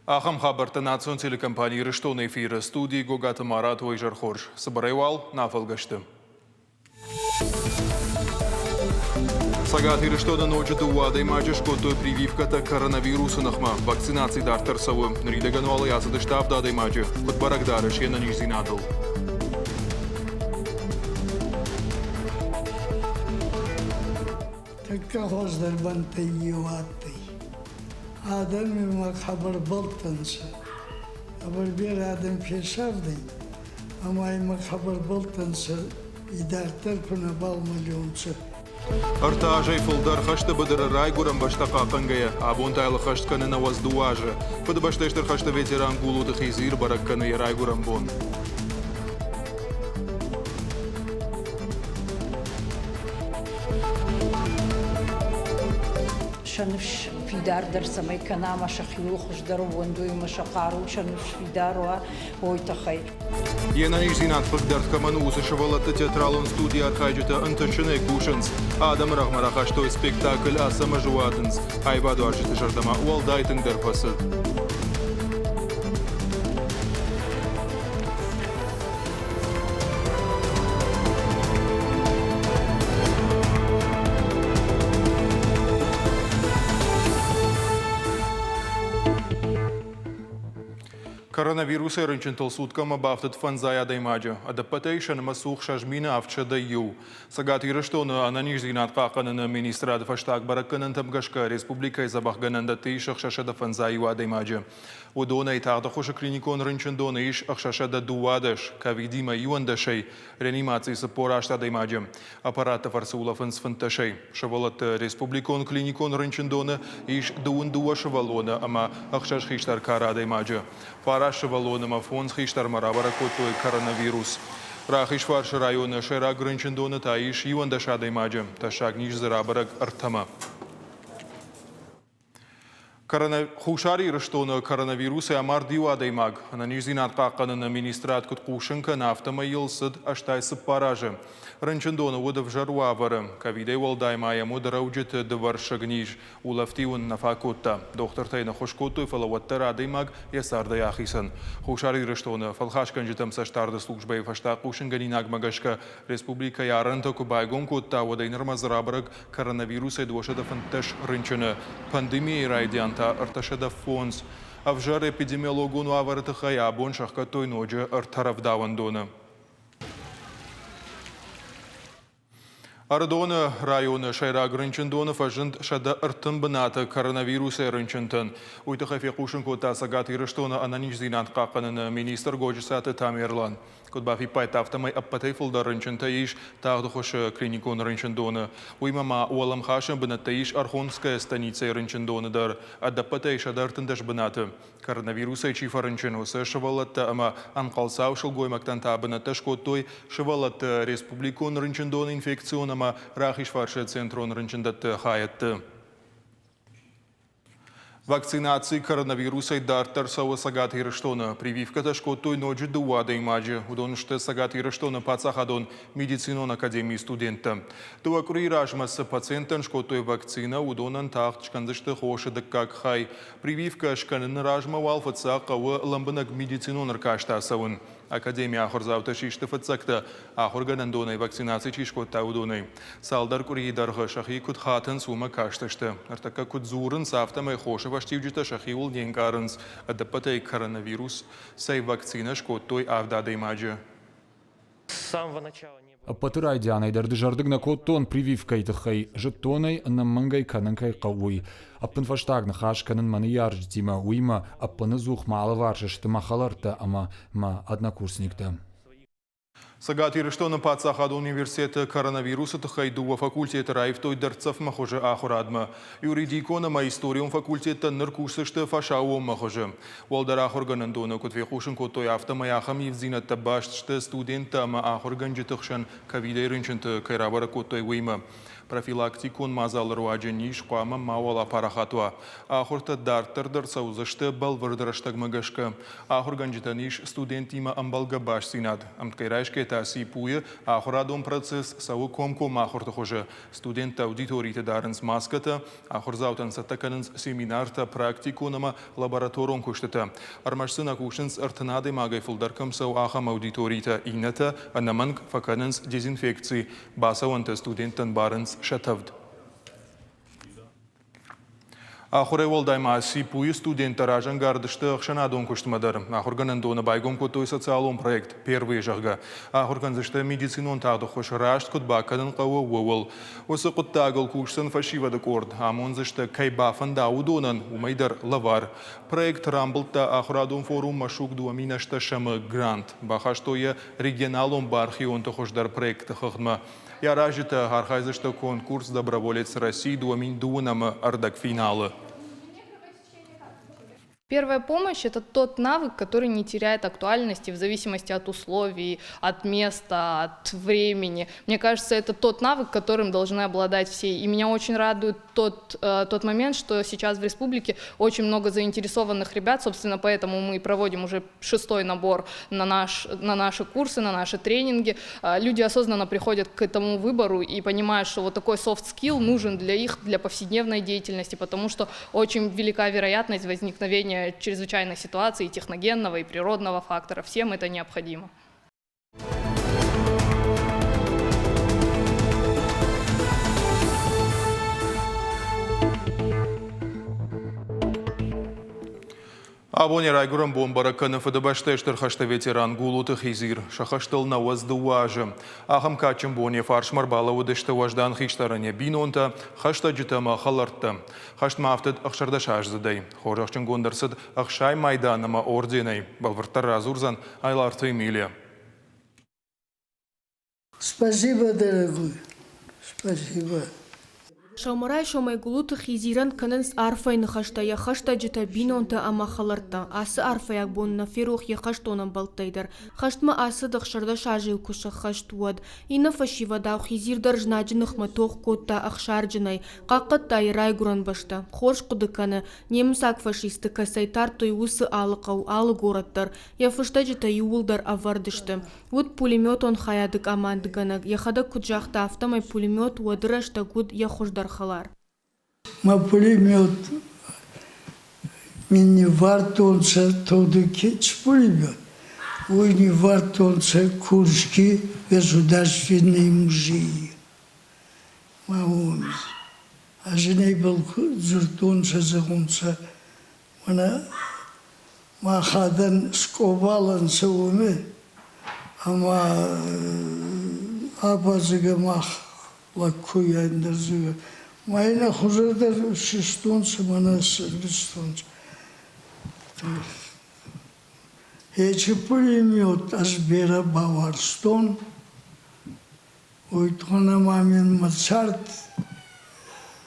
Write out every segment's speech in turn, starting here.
Ахӕм хабӕрттӕ национ телекомпани Ирыстоны эфиры студийы Гогаты Марат уӕ изӕр хорз. Цыбырӕй уал нӕ афӕлгӕсты. Цӕгат Ирыстоны ноджы дыууӕ адӕймаджы скодтой прививкӕтӕ коронавирусы ныхмӕ. Вакцинаци дарддӕр цӕуы. Ныридӕгӕн уал ӕй ацыдысты авд адӕймаджы. Куыд бӕрӕг дары се нӕниздзинадыл? Тӕккӕ хуӕздӕр бӕнттӕй еу адтӕй. Адӕм имӕ хъӕбӕр бӕлдтӕнцӕ. Хъӕбӕр берӕ адӕм фесавдӕй, ӕма имӕ хъӕбӕр бӕлдтӕнцӕ, идарддӕр ку нӕбал мӕлионцӕ. Ӕртӕ азӕй фылдӕр хӕсты быдыры райгуырӕн бӕстӕ хъахъхъӕнгӕйӕ, абон та йыл хӕст кӕны 92 азы. Фыдыбӕстӕйы Стыр хӕсты ветеран Гулуты Хизир бӕрӕг кӕны йӕ райгуырӕн бон. Сӕ ныфс фидардӕр цӕмӕй кӕна ӕмӕ сӕхиуыл хуыздӕр ӕууӕндой ӕмӕ сӕ хъару, сӕ ныфс фидар уа, уой тыххӕй. Йе нӕниздзинад хъыгдард кӕмӕн у, уыцы сывӕллӕтты театралон студийы архайджытӕ ӕнтыстджынӕй кусынц. Адӕмы рӕгъмӕ рахастой спектакль Ацӕмӕзы уадындз. Аивадуарзджыты зӕрдӕмӕ уӕлдай тынгдӕр фӕцыд. Коронавирусӕй рынчынтыл суткӕмӕ бафтыд фӕндзай адӕймаджы. Ӕдӕппӕтӕй сӕ нымӕц у 6101. Цӕгат Ирыстоны ӕнӕниздзинад хъахъхъӕныны министрады фӕстаг бӕрӕггӕнӕнтӕм гӕсгӕ республикӕйы дзӕбӕхгӕнӕндӕтты ис 651 адӕймаджы. Уыдонӕй тагъд ӕххуысы клиникон рынчындоны ис 612, ковидимӕ иуӕндӕсӕй, реанимацийы 48 адӕймаджы. Аппаратты фӕрцы улӕфынц фынддӕсӕй. Сывӕллӕтты республикон клиникон рынчындоны ис дыууын дыууӕ сывӕллоны ӕмӕ ӕхсӕз хистӕр кары адӕймаджы. Фараст сывӕллоны ӕмӕ фондз хистӕрмӕ рабӕрӕг кодтой коронавирус. Рахизфарсы районы сӕйраг рынчындоны та ис 11 адӕймаджы. Тӕссаг низ дзы рабӕрӕг ӕртӕмӕ. Хуссар Ирыстоны коронавирусӕй амард иу адӕймаг. Ӕнӕниздзинад хъахъхъӕныны министрад куыд хъусын кӕны, афтӕмӕй йыл цыд 84 азы. Рынчындоны уыд ӕвзӕр уавӕры. Ковидӕй уӕлдай ма йӕм уыд рӕуджыты дывӕрсыг низ. Улӕфт-иу ын нӕ фаг кодта. Дохтыртӕ йын ӕххуыс кодтой, фӕлӕ уӕддӕр адӕймаг йӕ цардӕй ахицӕн. Хуссар Ирыстоны фӕлхасгӕнджытӕм цӕстдарды службӕйы фӕстӕ хъусынгӕнинагмӕ гӕсгӕ республикӕйы арӕнтӕ куы байгом кодта, уӕдӕй нырмӕ дзы рабӕрӕг коронавирусӕй 215 рынчыны, пандемийӕйы райдиан та 305. Ӕвзӕр эпидемиологон уавӕры тыххӕй абон сӕхгӕдтой ноджы ӕртӕ рӕвдауӕндоны. Ӕрыдоны районы сӕйраг рынчындоны фӕзынд 130 бынаты коронавирусӕй рынчынтӕн. Уый тыххӕй фехъусын кодта Цӕгат Ирыстоны ӕнӕниздзинад хъахъхъӕныны министр Годжысаты Тамерлан. Куыд бафиппайдта, афтӕмӕй ӕппӕтӕй фылдӕр рынчынтӕ ис тагъд ӕххуысы клиникон рынчындоны. Уыимӕ ма уӕлӕмхасӕн бынӕттӕ ис Архонская станицӕйы рынчындоны дӕр, ӕдӕппӕтӕй 113 бынаты. Коронавирусӕй чи фӕрынчын, уыцы сывӕллӕттӕ ӕмӕ ӕнхъӕлцау сылгоймӕгтӕн та бынӕттӕ скодтой сывӕллӕтты республикон рынчындоны инфекцион ӕмӕ Рахизфарсы центрон рынчындӕтты хайӕдты. Вакцинаци коронавирусӕй дарддӕр цӕуы Цӕгат Ирыстоны. Прививкӕтӕ скодтой ноджы дыууӕ адӕймаджы. Уыдон сты Цӕгат Ирыстоны паддзахадон медицинон академийы студенттӕ. Дыууӕ къуырийы размӕ цы пациенттӕн скодтой вакцинӕ, уыдонӕн тагъд скӕндзысты хосы дыккаг хай. Прививкӕ скӕныны размӕ уал фыццаг хъӕуы лӕмбынӕг медицинон ӕркаст ацӕуын. Академийы ахуырдзаутӕ систы фыццӕгтӕ, ахуыргӕнӕндонӕй вакцинаци чи скодта, уыдонӕй. Цалдӕр къуырийы дӕргъы сӕхи куыд хатынц, уымӕ кастысты. Ныртӕккӕ куыд дзурынц, афтӕмӕй хосы фӕстиуджытӕ сӕхиуыл не нкъарынц. Ӕдӕппӕтӕй коронавирусӕй вакцинӕ скодтой авд адӕймаджы. Ӕппӕты райдианӕй дӕр дызӕрдыг нӕ кодтон прививкӕйы тыххӕй, зыдтон ӕй, ӕнӕмӕнгӕй кӕнын кӕй хъӕуы, уый. Ӕппынфӕстаг ныхас кӕнын мӕ ныййарджытимӕ, уыимӕ ӕппынӕдзух мӕ алыварс сты мӕ хӕлӕрттӕ ӕмӕ мӕ однокурсниктӕ. Цӕгат Ирыстоны паддзахадон университеты коронавирусы тыххӕй дыууӕ факультеты раивтой дӕрддзӕфмӕ хуызы ахуырадмӕ. Юридикон ӕмӕ историон факультеттӕ ныр кусдзысты фӕсаууонмӕ хуызы. Уӕлдӕр ахуыргӕнӕндоны куыд фехъусын кодтой, афтӕмӕй ахӕм ивддзинӕдтӕ баст сты студенттӕ ӕмӕ ахуыргӕнджыты хсӕн ковидӕй рынчынты кӕй рабӕрӕг кодтой, уыимӕ. Профилактикон мадзалы руаджы низ хъуамӕ мауал апарахат уа. Ахуыртӕ дарддӕр дӕр цӕудзысты бӕлвырд рӕстӕгмӕ гӕсгӕ. Ахуыргӕнджытӕн ис студенттимӕ ӕмбӕлгӕ бастдзинад. Ӕмткӕй райсгӕ та ЦИПУ-йы ахуырадон процесс цӕуы комкоммӕ ахуырты хуызы. Студенттӕ аудиториты дарынц маскӕтӕ, ахуырдзаутӕн цӕттӕ кӕнынц семинартӕ, практикон ӕмӕ лабораторон куыстытӕ. Ӕрмӕст дзы нӕ кусынц 30 адӕймагӕй фылдӕр кӕм цӕуы, ахӕм аудиторитӕ. Иннӕтӕ ӕнӕмӕнг фӕкӕнынц дезинфекци, бацӕуӕнтӕ студенттӕн барынц сӕ тӕвд. Ахуырӕй уӕлдай ма ЦИПУ-йы студенттӕ разӕнгард сты ӕхсӕнадон куыстмӕ дӕр. Ахуыргӕнӕндоны байгом кодтой социалон проект «Первые», зӕгъгӕ. Ахуыр кӕндзысты медицинон тагъд ӕххуыс раст куыд бакӕнын хъӕуы, ууыл. Уыцы хъуыддагыл кусдзӕн фӕсивӕды къорд. Амондзысты, кӕй бафӕнда, уыдонӕн, уымӕй дӕр лӕвар. Проект рамбылдта ахуырадон форум «Машук 2008-ы грант. Бахастой йӕ регионалон бархионты хуыздӕр проекты хыгъдмӕ. Йӕ аразджытӕ архайдзысты конкурс «Доброволец России» 2002 ӕрдӕгфиналы. Первая помощь – это тот навык, который не теряет актуальности в зависимости от условий, от места, от времени. Мне кажется, это тот навык, которым должны обладать все. И меня очень радует тот момент, что сейчас в республике очень много заинтересованных ребят, собственно, поэтому мы проводим уже шестой набор на наши курсы, на наши тренинги. Люди осознанно приходят к этому выбору и понимают, что вот такой soft skill нужен для их, для повседневной деятельности, потому что очень велика вероятность возникновения чрезвычайных ситуаций, техногенного и природного фактора. Всем это необходимо. Абони райгуырӕн бон бӕрӕг кӕны Фыдыбӕстӕйы Стыр хӕсты ветеран Гулуты Хизир. Сӕ хӕстыл 92 азы. Ахӕм кадджын бон йӕ фарсмӕ ӕрбалӕууыдысты уӕздан хистӕрӕн йӕ бинонтӕ, хӕстӕджытӕ ӕмӕ хӕлӕрттӕ. Хӕстмӕ афтыд 16-аздзыдӕй. Хорзӕхджынгонд ӕрцыд ӕхсай майдан ӕмӕ орденӕй. Бӕлвырддӕр радзурдзӕн Айларты Эмилия. Спасибо, дорогой, спасибо. Сӕумӕрайсомӕй Гулуты Хизирӕн кӕнынц арфӕйы ныхӕстӕ йӕ хӕстӕджытӕ, бинонтӕ ӕмӕ хӕлӕрттӕ. Ацы арфӕйаг бон нӕ ферох йӕ хӕстон ӕмбӕлттӕй дӕр. Хӕстмӕ ацыд 16 азы куы сӕххӕст, уӕд. Иннӕ фӕсивӕдау Хизир дӕр знаджы ныхмӕ тох кодта ӕхсарджынӕй, хъахъхъӕдта йӕ райгуырӕн бӕстӕ. Хорз хъуыды кӕны, немыцаг фашистты кӕцӕй тардтой, уыцы алы хъӕу, алы горӕт дӕр. Йӕ фыстӕджытӕ иууылдӕр ӕвӕрд сты. Уыд пулеметон хайады къамандыгӕнӕг, йӕхӕдӕг куыд загъта, афтӕмӕй пулемет уӕды рӕстӕг уыд йӕ хуыздӕр хӕлар. Мӕ пулемет мин ниввардтонцӕ тугъди пулемет, уой ниввардтонцӕ Курски государственный музейи. Ма уоми. Ӕз дзурдтонцӕ, зӕгъунцӕ, мӕнӕ мах адӕн скъобалӕнцӕ уоми, ӕма абазига мах лӕгкуй ӕндӕр зига. Ма ин ӕ хузӕ дӕр систонцӕ, мӕнӕ сӕрвистонцӕ. Ечи пулемет ӕз берӕ бауарзтон, уой туххӕн ӕма мин мӕ цард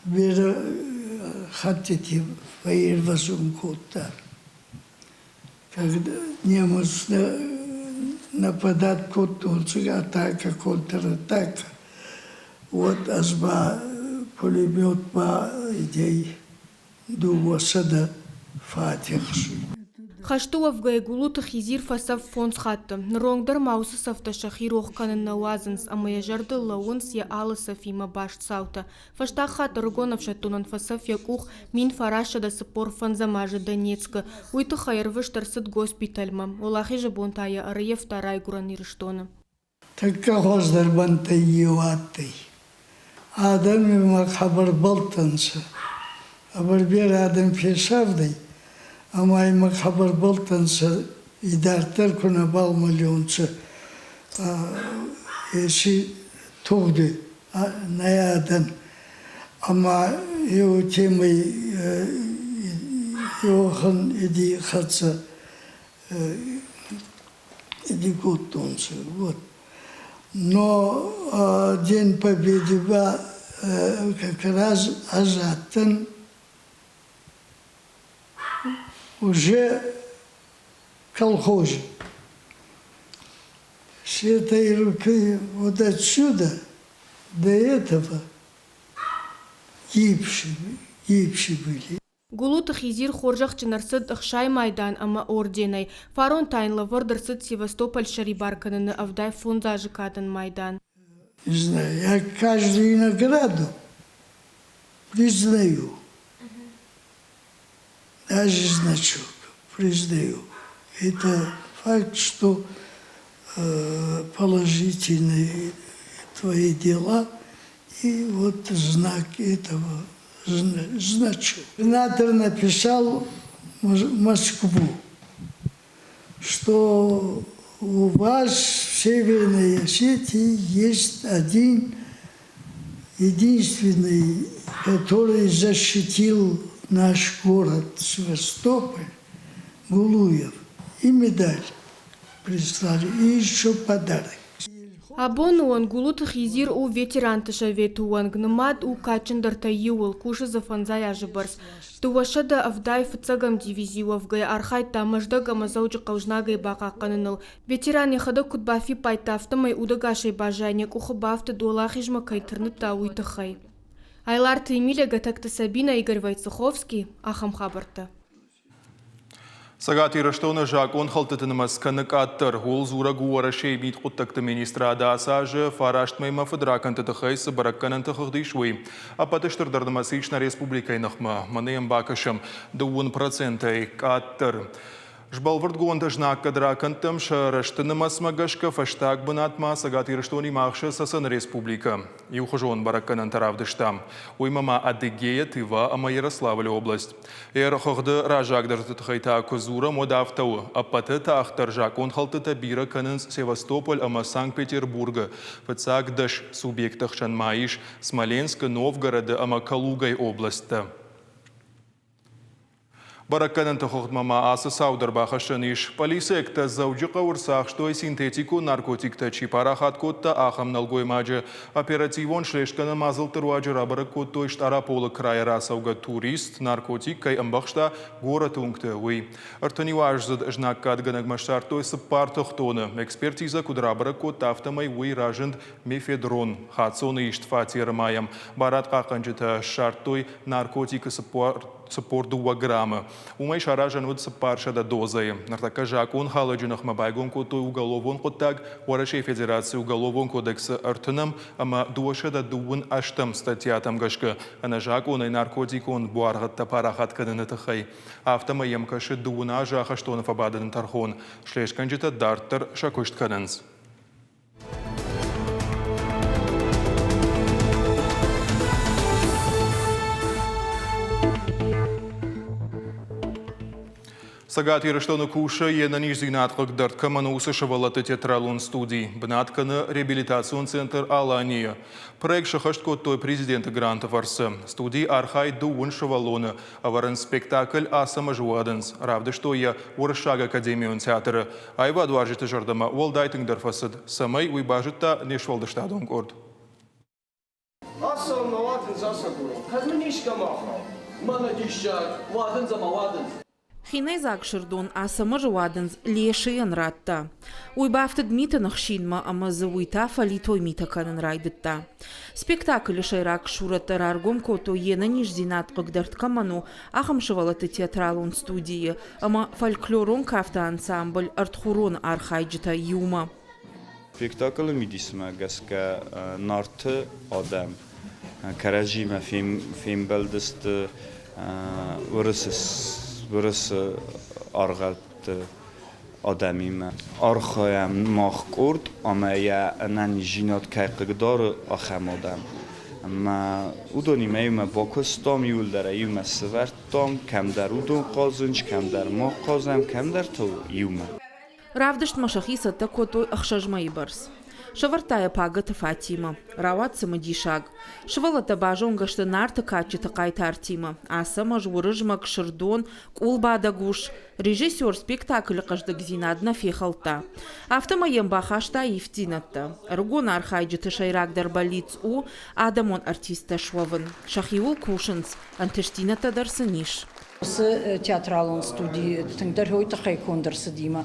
берӕ хӕттити фӕййервӕзун кодта. Когда немец нападать кодтонцӕ, атака, контратака, уӕд ӕз ба пулемет ба идей 200 фатихсуй. Хӕсты уӕвгӕйӕ Гулуты Хизир фӕцӕф фондз хатты. Ныронг дӕр ма уыцы цӕфтӕ сӕхи рох кӕнын нӕ уадзынц ӕмӕ йӕ зӕрдыл лӕууынц йӕ алы цӕфимӕ баст цаутӕ. Фӕстаг хатт ӕрыгон ӕфсӕддонӕн фӕцӕф йӕ къух 1945 азы Донецкы. Уый тыххӕй ӕрвыст ӕрцыд госпитальмӕ. Уӕлахизы бон та йӕ ӕрӕййӕфта райгуырӕн Ирыстоны. Тӕккӕ хуӕздӕр бӕнттӕй еу адтӕй. Адӕм имӕ хъӕбӕр бӕлдтӕнцӕ. Хъӕбӕр берӕ адӕм фесавдӕй, ӕма имӕ хъӕбӕр бӕлдтӕнцӕ, идарддӕр ку нӕбал мӕлионцӕ еци тугъди нӕ адӕн. Ӕма еутемӕй еуӕхӕн иди хӕццӕ иди кодтонцӕ. Вот. Но День Победы ба как раз ӕз адтӕн уже колхозе. С этой рукой вот отсюда до этого. Гибши, гибши были. Гулуты Хизир хорзӕхджын ӕрцыд ӕхсай майдан ӕмӕ орденӕй. Фарон та йын лӕвӕрд ӕрцыд Севастополь ссӕрибар кӕныны 75 азы кадӕн майдан. Не знаю, я каждую награду признаю. Даже значок признаю. Это факт, что положительные твои дела, и вот знак этого значок. Губернатор написал в Москву, что у вас в Северной Осетии есть один единственный, который защитил наш город Севастополь, Гулуев, и медаль прислали, и еще подарок. Абоны онг Гулуты Хизир у ветеранты советы уӕнг, нымад у кадджындӕртӕй иуыл, кусы дзы фӕндзай азы бӕрц. 270 фыццӕгӕм дивизийы уӕвгӕйӕ архайдта Мӕздӕг ӕмӕ Дзӕуджыхъӕу знагӕй бахъахъхъӕныныл. Ветеран йӕхӕдӕг куыд бафиппайдта, афтӕмӕй удӕгасӕй баззайын йӕ къухы бафтыд уӕлахизмӕ кӕй тырныдта, уый тыххӕй. Айларты Емеля, Гӕтӕгты Сабинӕ, Игорь Войцеховский. Ахӕм хабӕрттӕ. Цӕгат Ирыстоны закъонхӕлдтыты нымӕц кӕны къаддӕр. Ууыл дзурӕг у Уӕрӕсейы мидхъуыддӕгты министрады ацы азы фараст мӕймӕ фыдракӕндты тыххӕй цы бӕрӕггӕнӕнты хыгъд ис, уый. Ӕппӕты стырдӕр нымӕц ис нӕ республикӕйы ныхмӕ. Мӕнӕ йӕм бакӕсӕм, дыууын процентӕй къаддӕр. Сбӕлвырдгонд знаггад ракӕндтӕм сӕ рӕзты нымӕцмӕ гӕсгӕ фӕстаг бынатмӕ Цӕгат Ирыстонимӕ ахсы Цӕцӕны республикӕ. Иухуызон бӕрӕггӕнӕнтӕ равдыстам. Уыимӕ ма Адыгея, Тыва ӕмӕ Ярославлы область. Ӕрхыгъды раззагдӕрты тыххӕй та куы дзурӕм, уӕд афтӕ у. Ӕппӕты тагъддӕр закъонхӕлдтытӕ бирӕ кӕнынц Севастополь ӕмӕ Санкт-Петербургы. Фыццаг дӕс субъекты хсӕн ма ис Смоленскы, Новгороды ӕмӕ Калугӕйы облӕсттӕ. Бӕрӕггӕнӕнты хыгъдмӕ ма ацы цау дӕр бахӕссӕн ис. Полициӕгтӕ Дзӕуджыхъӕуы ӕрцахстой синтетикон наркотиктӕ чи парахат кодта, ахӕм нӕлгоймаджы. Оперативон слестгӕнӕн мадзӕлтты руаджы рабӕрӕг кодтой Стъараполы крайӕ рацӕугӕ турист, наркотик кӕй ӕмбӕхста горӕты уынгты, уый. 31-аздзыд знаггадгӕнӕгмӕ ссардтой цыппар тыхтоны. Экспертизӕ куыд рабӕрӕг кодта, афтӕмӕй уый разынд мефедрон. Хаццоны ист фатеры ма йӕм барадхъахъхъӕнджытӕ ссардтой наркотикы 42 граммы. Уымӕй саразӕн уыд 400 дозӕйы. Ныртӕккӕ закъонхалӕджы ныхмӕ байгом кодтой уголовон хъуыддаг Уӕрӕсейы Федерацийы Уголовон кодексы ӕртынӕм ӕмӕ 228 статьятӕм гӕсгӕ ӕнӕзакъонӕй наркотикон буаргъӕдтӕ парахат кӕныны тыххӕй. Афтӕмӕй йӕм кӕсы дыууын азы ахӕстоны фӕбадыны тӕрхон. Слестгӕнджытӕ дарддӕр сӕ куыст кӕнынц. Цӕгат Ирыстоны кусы йе нӕниздзинад хъыгдард кӕмӕн у, уыцы сывӕллӕтты театралон студи. Бынат кӕны реабилитацион центр «Алания». Проект сӕххӕст кодтой президенты гранты фӕрцы. Студийы архайд дыууын сывӕллоны ӕвӕрынц спектакль «Ацӕмӕзы уадындз». Равдыстой йӕ Уырыссаг академион театры. Аивадуарзджыты зӕрдӕмӕ уӕлдай тынгдӕр фӕцыд, цӕмӕй уый базыдта не сфӕлдыстадон къорд. Ацӕуын мӕ уадындз ацагурон, кӕд мын искӕмӕ ахауд. Мӕнӕ диссаг, уадындз ӕмӕ уадындз. Хинӕйдзаг Сырдон Ацӕмӕзы уадындз Лешийӕн радта. Уый бафтыд миты ныхсинмӕ ӕмӕ дзы уый та фӕлитой митӕ кӕнын райдыдта. Спектаклы сӕйраг сурӕттӕ раргом кодтой йе нӕниздзинад хъыгдӕрд кӕмӕн у, ахӕм сывӕллӕтты театралон студийы ӕмӕ фольклорон кафты ансамбль «Ӕртхурон»-ы архайджытӕ иумӕ. Спектаклы мидисмӕ гӕсгӕ Нарты адӕм кӕрӕдзимӕ фембӕлдысты уырысы аргъӕутты адӕмимӕ. Архайӕм мах къорд ӕмӕ йӕ ӕнӕниздзинад кӕй хъыгдары, ахӕм адӕм. Ӕмӕ уыдонимӕ иумӕ бакуыстам, иуылдӕр иумӕ сӕвӕрдтам, кӕмдӕр уыдон хъазынц, кӕмдӕр мах хъазӕм, кӕмдӕр та иумӕ. Равдыстмӕ сӕхи цӕттӕ кодтой ӕхсӕз мӕйы бӕрц. Сӕвӕрдта йӕ Пагӕты Фатимӕ. Рауад цымыдисаг. Сывӕллӕттӕ базонгӕ сты Нарты кадджыты хъайтартимӕ. Ацӕмӕз, Уырызмӕг, Сырдон, къулбадӕг ус. Режиссер спектаклы хъӕздыгдзинад нӕ фехӕлдта. Афтӕмӕй йӕм бахаста ивддзинӕдтӕ. Ӕрыгон архайджыты сӕйрагдӕр бӕллиц у адӕмон артисттӕ суӕвын. Сӕхиуыл кусынц, ӕнтыстдзинӕдтӕ дӕр сын ис. Уыцы театралон студи тынгдӕр уый тыххӕй конд ӕрцыдимӕ.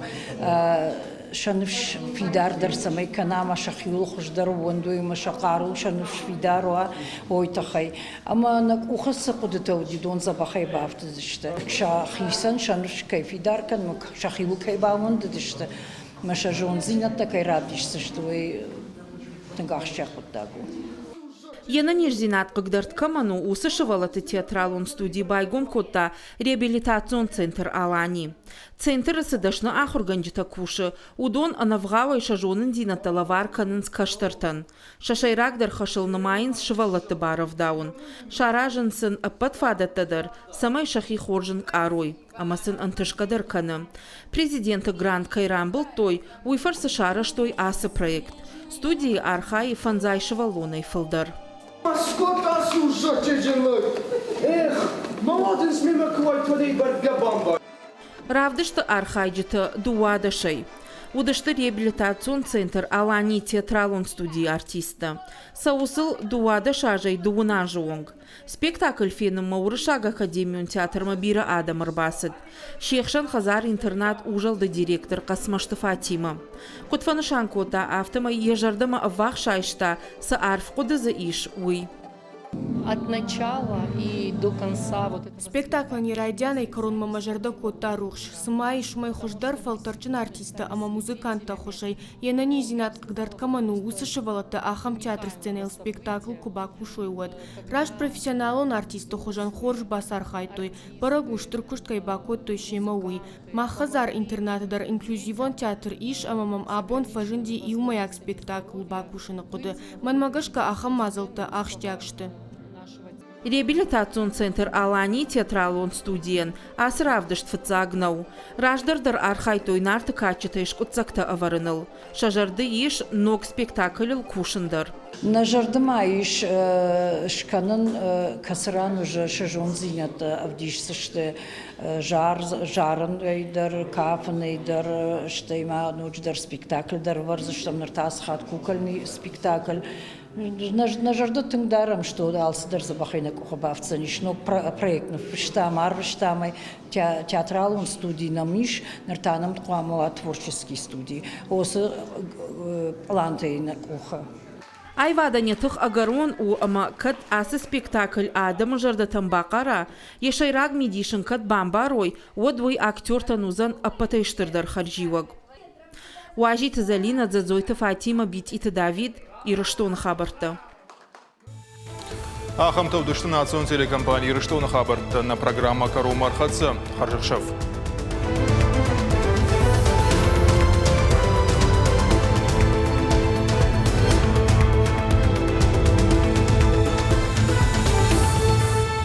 сӕ ныфс фидардӕр цӕмӕй кӕна ӕмӕ сӕхиуыл хуыздӕр ӕууӕндой ӕмӕ сӕ хъару, сӕ ныфс фидар уа, уой тыххӕй. Ӕмӕ нӕ къухы цы хъуыдытӕ уыди, уыдон дзӕбӕхӕй бафтыдысты. Сӕхицӕн сӕ ныфс кӕй фидар кӕнынмӕ, сӕхиуыл кӕй баууӕндыдысты ӕмӕ сӕ зонддзинӕдтӕ кӕй равдисдзысты, уый тынг ахсджиаг хъуыддаг у. Йе нӕниздзинад хъыгдард кӕмӕн у, уыцы сывӕллӕтты театралон студи байгом кодта реабилитацион центр «Алани». Центры цы дӕсны ахуыргӕнджытӕ кусы, уыдон ӕнӕвгъауӕй сӕ зонындзинӕдтӕ лӕвар кӕнынц кӕстӕртӕн. Сӕ сӕйрагдӕр хӕсыл нымайынц сывӕллӕтты барӕвдауын. Саразынц сын ӕппӕт фадӕттӕ дӕр, цӕмӕй сӕхи хорз ӕнкъарой ӕмӕ сын ӕнтысгӕ дӕр кӕны. Президенты грант кӕй рамбылдтой, уый фӕрцы сарӕзтой ацы проект. Студийы архайы фӕндзай сывӕллонӕй фылдӕр. Скодта сусӕгчеджы лӕг. Эх, мӕ уадындз мемӕ куы уайд, уӕд ӕй бӕргӕ бамбар. Равдысты архайджытӕ дыууадӕсӕй уыдысты реабилитацион центр «Алани» театралон студийы артисттӕ. Цӕуы сыл 12 азӕй дыууын азы онг. Спектакль фенынмӕ Уырыссаг академион театрмӕ бирӕ адӕм ӕрбацыд. Се хсӕн хӕдзар-интернат «Узӕлд-ы» директор Хъӕцмӕзты Фатимӕ. Куыд фӕнысан кодта, афтӕмӕй йӕ зӕрдӕмӕ ӕввахс айста, цы арф хъуыды дзы ис, уый. От начала и до конца вот этого. Спектаклӕн йӕ райдианӕй кӕронмӕ мӕ зӕрдӕ кодта рухс. Цыма ис уымӕй хуыздӕр фӕлтӕрджын артисттӕ ӕмӕ музыканттӕ ӕххуысӕй йе нӕниздзинад хъыгдард кӕмӕн у, уыцы сывӕллӕттӕ ахӕм театры сценӕйыл спектакль куы бакусой, уӕд. Раст профессионалон артистты хуызӕн хорз бацархайдтой, бӕрӕг у, стыр куыст кӕй бакодтой семӕ, уый. Мах хӕдзар-интернаты дӕр инклюзивон театр ис ӕмӕ мӕм абон фӕзынди иумӕйаг спектаклыл бакусыны хъуыды. Мӕнмӕ гӕсгӕ ахӕм мадзӕлттӕ ахсджиаг сты. Реабилитацион центр «Алани» театралон студийӕн ацы равдыст фыццаг нӕу. Раздӕр дӕр архайдтой Нарты кадджытӕй скъуыддзӕгтӕ ӕвӕрыныл. Сӕ зӕрды ис ног спектаклыл кусын дӕр. Нӕ зӕрды ма ис скӕнын, кӕцы ран уже сӕ зонддзинӕдтӕ ӕвдисдзысты зарынӕй дӕр, кафынӕй дӕр, стӕй ма ноджыдӕр спектакль дӕр ӕвӕрдзыстӕм. Ныр та ацы хатт кукольный спектакль. Нӕ зӕрдӕ тынг дарӕм, что алцыдӕр дзӕбӕхӕй нӕ къухы бафтдзӕнис. Ног проект ныффыстам, арвыстам ӕй. Театралон студи нӕм ис, ныр та нӕм хъуамӕ уа творческий студи. Уыцы пълантӕй нӕ къухы. Аивадӕн йӕ тых ӕгӕрон у ӕмӕ кӕд ацы спектакль адӕмы зӕрдӕтӕм бахъара, йӕ сӕйраг мидис ын кӕд бамбарой, уӕд уый актертӕн уыдзӕн ӕппӕтӕй стырдӕр хӕрзиуӕг. Уазиты Зӕлинӕ, Дзӕдзойты Фатимӕ, Битъиты Давид, Ирыстоны хабӕрттӕ. Ахӕмтӕ уыдысты национ телекомпани Ирыстоны хабӕрттӕ. Нӕ программӕ кӕронмӕ ӕрхӕццӕ. Хӕрзӕхсӕв.